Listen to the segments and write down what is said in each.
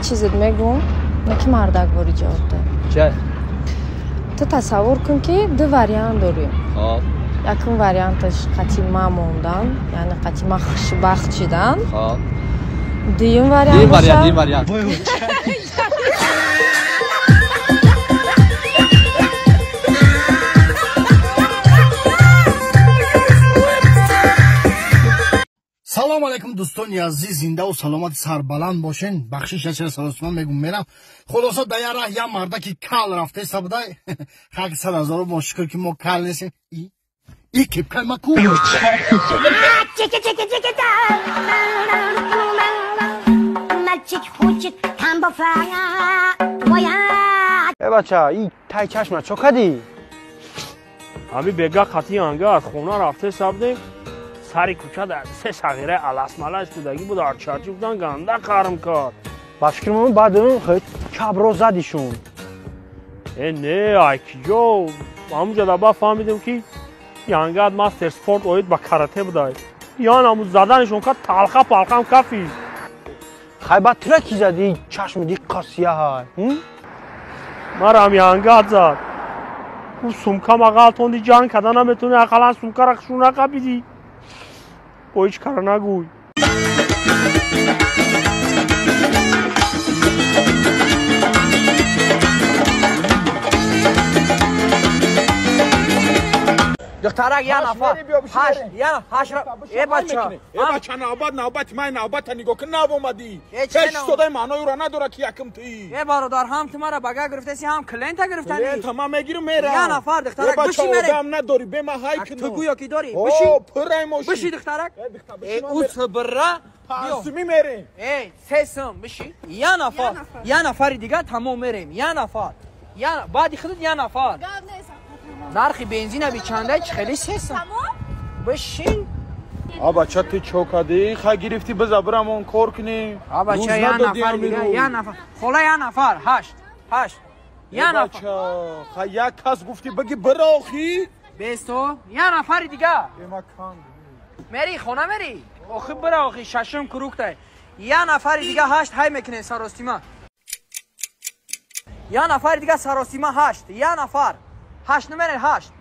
Чизет мегӯм, на ки мардак бори ҷавоб дод. Ча? Ту тасаввур кун, ки ду вариант дорӣ. Хоб. Якум варианташ қати ма мондан, яъне қати ма хушбахт шидан. Хоб. Дуюм вариант боша. Дуюм вариант, дуюм вариант. Салом алейкум, дӯстони азиз, зиндаву саломати сарбаланд бошен. Бахшиш ячера саросима мегум, мерам. Хулоса, да я раҳ я мардаки кал рафтеса будай. Хаки сад ҳазору мо шукр, ки мо кал нестем. И кепкай ма ку? Э бача, и тай чашма чо кадӣ? Ҳами бега қати анга аз хона рафтеса будем, сари кӯча дар се сағираи аласмалас будагӣ буд, арчарчи будан, ганда қарм кард. Ба фикри ман, баъд чабро задишун. Э не, айкиҷо, ҳамунҷа даба фаҳмидем, ки янгад мастер спорт оид ба карате будай. Ян ҳамун заданишон кард, талха палхам кафи. Хай, баъд тура ки зади, чашми диққа сияҳай? Марам янгад зад. Ӯ сумкама ғалтонди, ҷанг карда наметавони, ақаллан сумкара хушу нақабидӣ. Бо ҳеҷ кара нагӯй. Духтарак, я нафар. Ҳашт, я ҳашт. Э бача. Э бача, навбат навбати ман, навбата нигоҳ кун, нав омадӣ. Ҳеҷ содаи маънои ӯро надорад, ки якм тӣ. Э бародар, ҳам ту мара бага гирифтаси, ҳам клиента гирифтанӣ. Клиента ман мегирам, мерам. Я нафар, духтарак, биши мерем. Одам надорӣ, бе ман ҳай кунам. Ту гӯё ки дорӣ. Биши. О, пурай мошин. Биши, духтарак. Э ус бира. Пансуми мерем. Э, се сум, биши. Я нафар. Я нафари дига, тамом, мерем. Я нафар. Я баъди худат я нафар. Нархи бензина бичанда, чӣ хеле сесам. Бишин. А бача, ту чо кардӣ? Хай, гирифтӣ, биза бирам, он кор кунем. А бача, я нафар дига, я нафар. Хола, я нафар, ҳашт, ҳашт. Я нафар. Хай, як кас гуфтӣ, биги бира охи. Бесто, я нафари дига. Мери, хона мери? Охи бира, охи, шашум кругтай. Я нафари дига, ҳашт ҳай мекунем саростима. Я нафари дига, саростима, ҳашт. Я нафар. Ҳашт номере, ҳашт.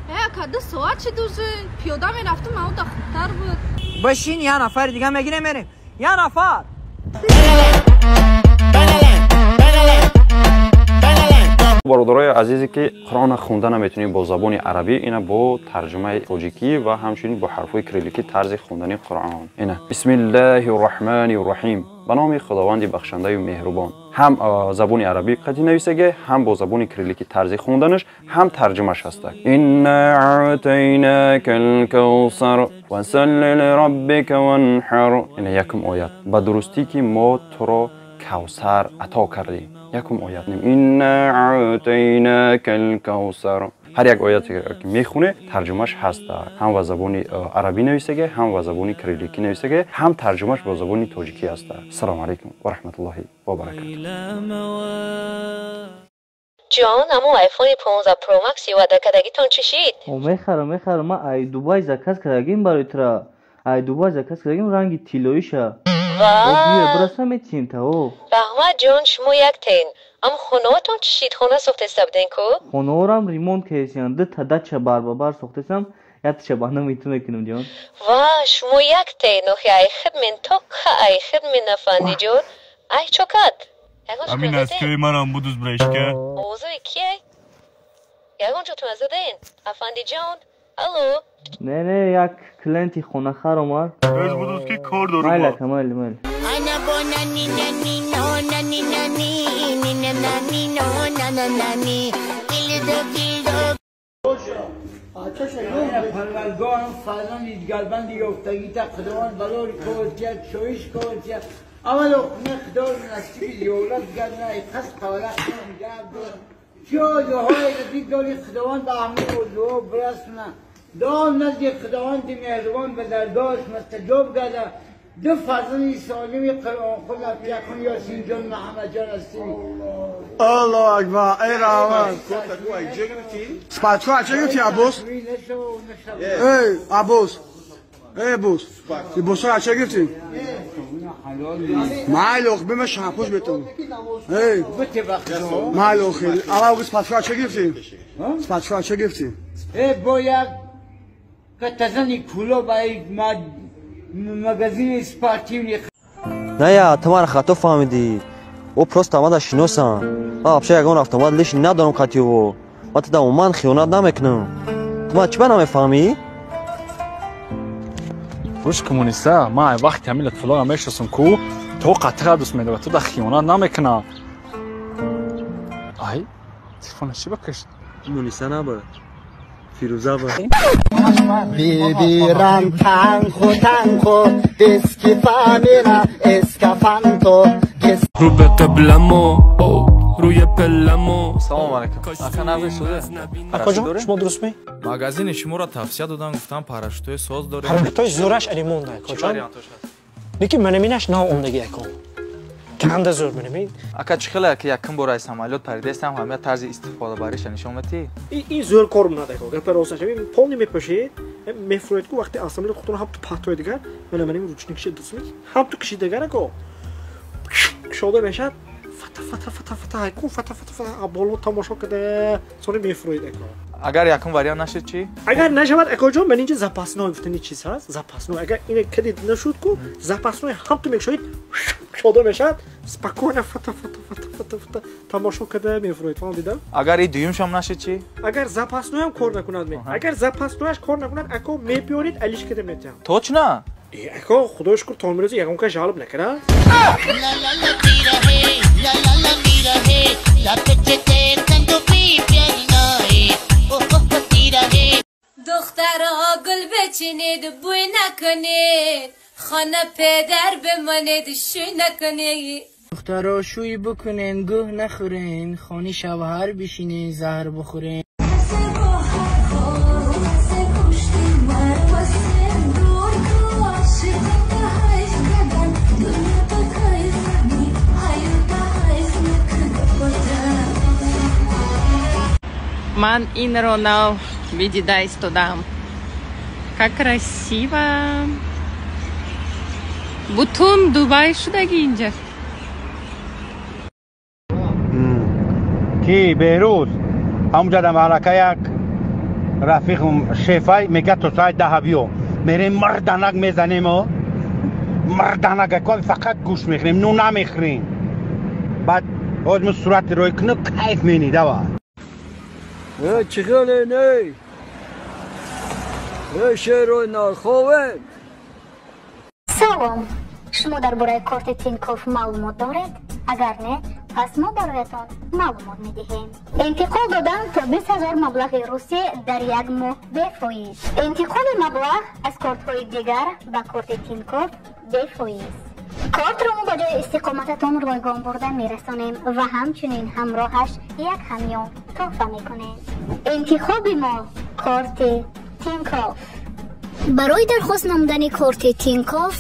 Э, ака, 2 соат чи дузӣ? Пиёда мерафтам, ауда хубтар буд. Бишин, я нафари дига мегирем, мерем. Я нафар. Бародарои азизе, ки Қуръонро хонда наметавонед бо забони арабӣ, ина бо тарҷумаи тоҷикӣ ва ҳамчунин бо ҳарфҳои кирилликӣ тарзи хондани Қуръон. Ина: Бисмиллаҳи рраҳмани рраҳим, ба номи Худованди бахшандаю меҳрубон. Ҳам забони арабӣ қатӣ нависаге, ҳам бо забони кирилликӣ тарзи хонданаш, ҳам тарҷумаш ҳаста. Инна аътайнака лкавсар фасалли лираббика ванҳар. Ина якум оят: ба дурустӣ, ки мо туро Кавсар ато кардем. Якум оят: инна аътайнака лкавсар. Ҳар як ояте ки мехоне, тарҷумаш ҳаст, ҳам ба забони арабӣ нависаге, ҳам ба забони кирилликӣ нависаге, ҳам тарҷумаш бо забони тоҷикӣ ҳаст. Ассалому алайкум ва раҳматуллоҳи ва баракату. Ҷон, аммо айфони 15 Pro Max ваъда кардагитон чӣ шид? О, мехарам, мехарам. Ман ай Дубай заказ кардагим барои тура. Ай Дубай заказ кардагим, ранги тиллоиша. Ва бираса, метиҳем та о. Раҳмат, ҷон, шумо як тен. Аммо хонаотон чӣ шид? Хона сохтеста буден ку? Хонаорам ремонт кардесиям, ду та дача барбабар сохтесам, якташа ба номи ту мекунам, ҷон. Ва, шумо як тен, охи ай хидмен тока ай хидмен, афанди ҷон. Ай чо кад? Ҳамин наскаи манам будуз, брешка. Овозои кие? Ягон ҷотон заден? Афанди ҷон, алло. Не, не, як клиенти хонахар омад. Без, будуз, ки кор дорум. Майли, ака, майли, майли. Ana bonani nani no nani nani nina nani no nana nani dildo dildo. پروردگار هم فرزند ایدگربند یافتگی تا خداوند بلاری کارتیت شایش کارتیت اول مقدار نصیب یولد گرد نه قصد قولت چه دعای رسید داری، خداوند به همه دعا برسونه. دعا نزد خداوند مهربان به درگاهش مستجاب گرده. دو فرزند سالمی قرآن خود یکون یاسین جان، محمد جان هستیم. الله اکبر، ای رحمت. سپاتکو چه گرفتی عباس؟ ای عباس. Эй бос, либосҳоро ча гирифтӣ? Майли охи, бема шампуш бетон. Эй, майли охи, аввал гӯ спатшоро ча гирифтӣ? Спатшоро ча гирифтӣ? Э, бо як катазани куло ба магазини спортивни. Не я, ту маро хато фаҳмидӣ. О просто мада шиносам. Ман вообще ягон автомат лишний надорам қати ӯ. Ман туда умуман хиёнат намекунам. Ту ман чӣ ба намефаҳмӣ? Гӯш коммуниста, ман ай вақти ҳамин лутфуллоро мешиносам ку то қатира дӯст медорад, ту да хиёнат намекунам. Ай, телефона чӣ бакашт? Муниса набуд. Фирӯза буд. Бибирам танхо танхо дискифамира эскафанто. رو به قبلمو روی پلمو. Салом алейкум. Ака нағзи суде? Акаҷон, шумо дурустме? Магазини шуморо тавсия додам, гуфтам парашютои соз дорем. Парашютои зӯраш алимонда, акаҷон. Лекин манаминаш нав омдаги ако. Канда зӯр манамин. Ака чӣ хеле ки якум бор аз самолёт паридаистам, ҳамя тарзи истифодабариша нишон метӣ? Ин зӯр кор менад ако. Гапа рост шавӣ, полни мепӯшед, мефуред ку вақти аз самолёт худтон ҳам ту паҳтои дигар, мана манамин ручникши дурустме? Ҳам ту киши дигар ако. Кушода мешавад, фата фата фата фата ҳайкун фата фата фата боло тамошо карда сони мефурӯед ако. Агар якум вариант нашид чӣ? Агар нашавад акоҷон, ман инҷа запасной гуфтани чиз ҳаст, запасной. Агар ина кадид нашуд ку, запасной ҳам ту мекушоед, кушода мешавад, спокойно фата фата фата фата фата тамошо карда мефурӯед. Фаҳмидам? Агар и дуюмшам нашид чӣ? Агар запасноям кор накунад ме. Агар запаснояш кор накунад, ако мебиёред, алиш карда метиҳам. Точно? Ако худои шукр то имрӯз ягон кас жалоб накард. دخترها گل بچینید بوی نکنید، خانه پدر بمانید شوی نکنید. دخترها شوی بکنین گوه نخورین، خانه شوهر بشینین زهر بخورین. Ман инро нав видида истодам. Как красиво! Бутун Дубай шудаги инҷа. Ки Беҳрӯз ҳамунҷа дар маҳрака як рафиқум шефай мегӯяд то соати 10 биё. Мерем марданак мезанем, марданак фақат гӯшт мехӯрем, нун намехӯрем. Баъд ҳоз мо сурати рой кунем, кайф менидава. Чӣ хеле ней? Э, шерои нархове? Салом. Шумо дар бораи корти Тинькофф маълумот доред? Агар не, пас мо бароятон маълумот медиҳем. Интиқол додан то 20 000 маблағи Русия дар як моҳ бефоиз. Интиқоли маблағ аз кортҳои дигар ба корти Тинькофф бефоиз. Кортро мо ба ҷои истиқомататон ройгон бурда мерасонем ва ҳамчунин ҳамроҳаш як ҳамён тӯҳфа мекунем. Интихоби мо корти Тинькофф. Барои дархост намудани корти Тинькофф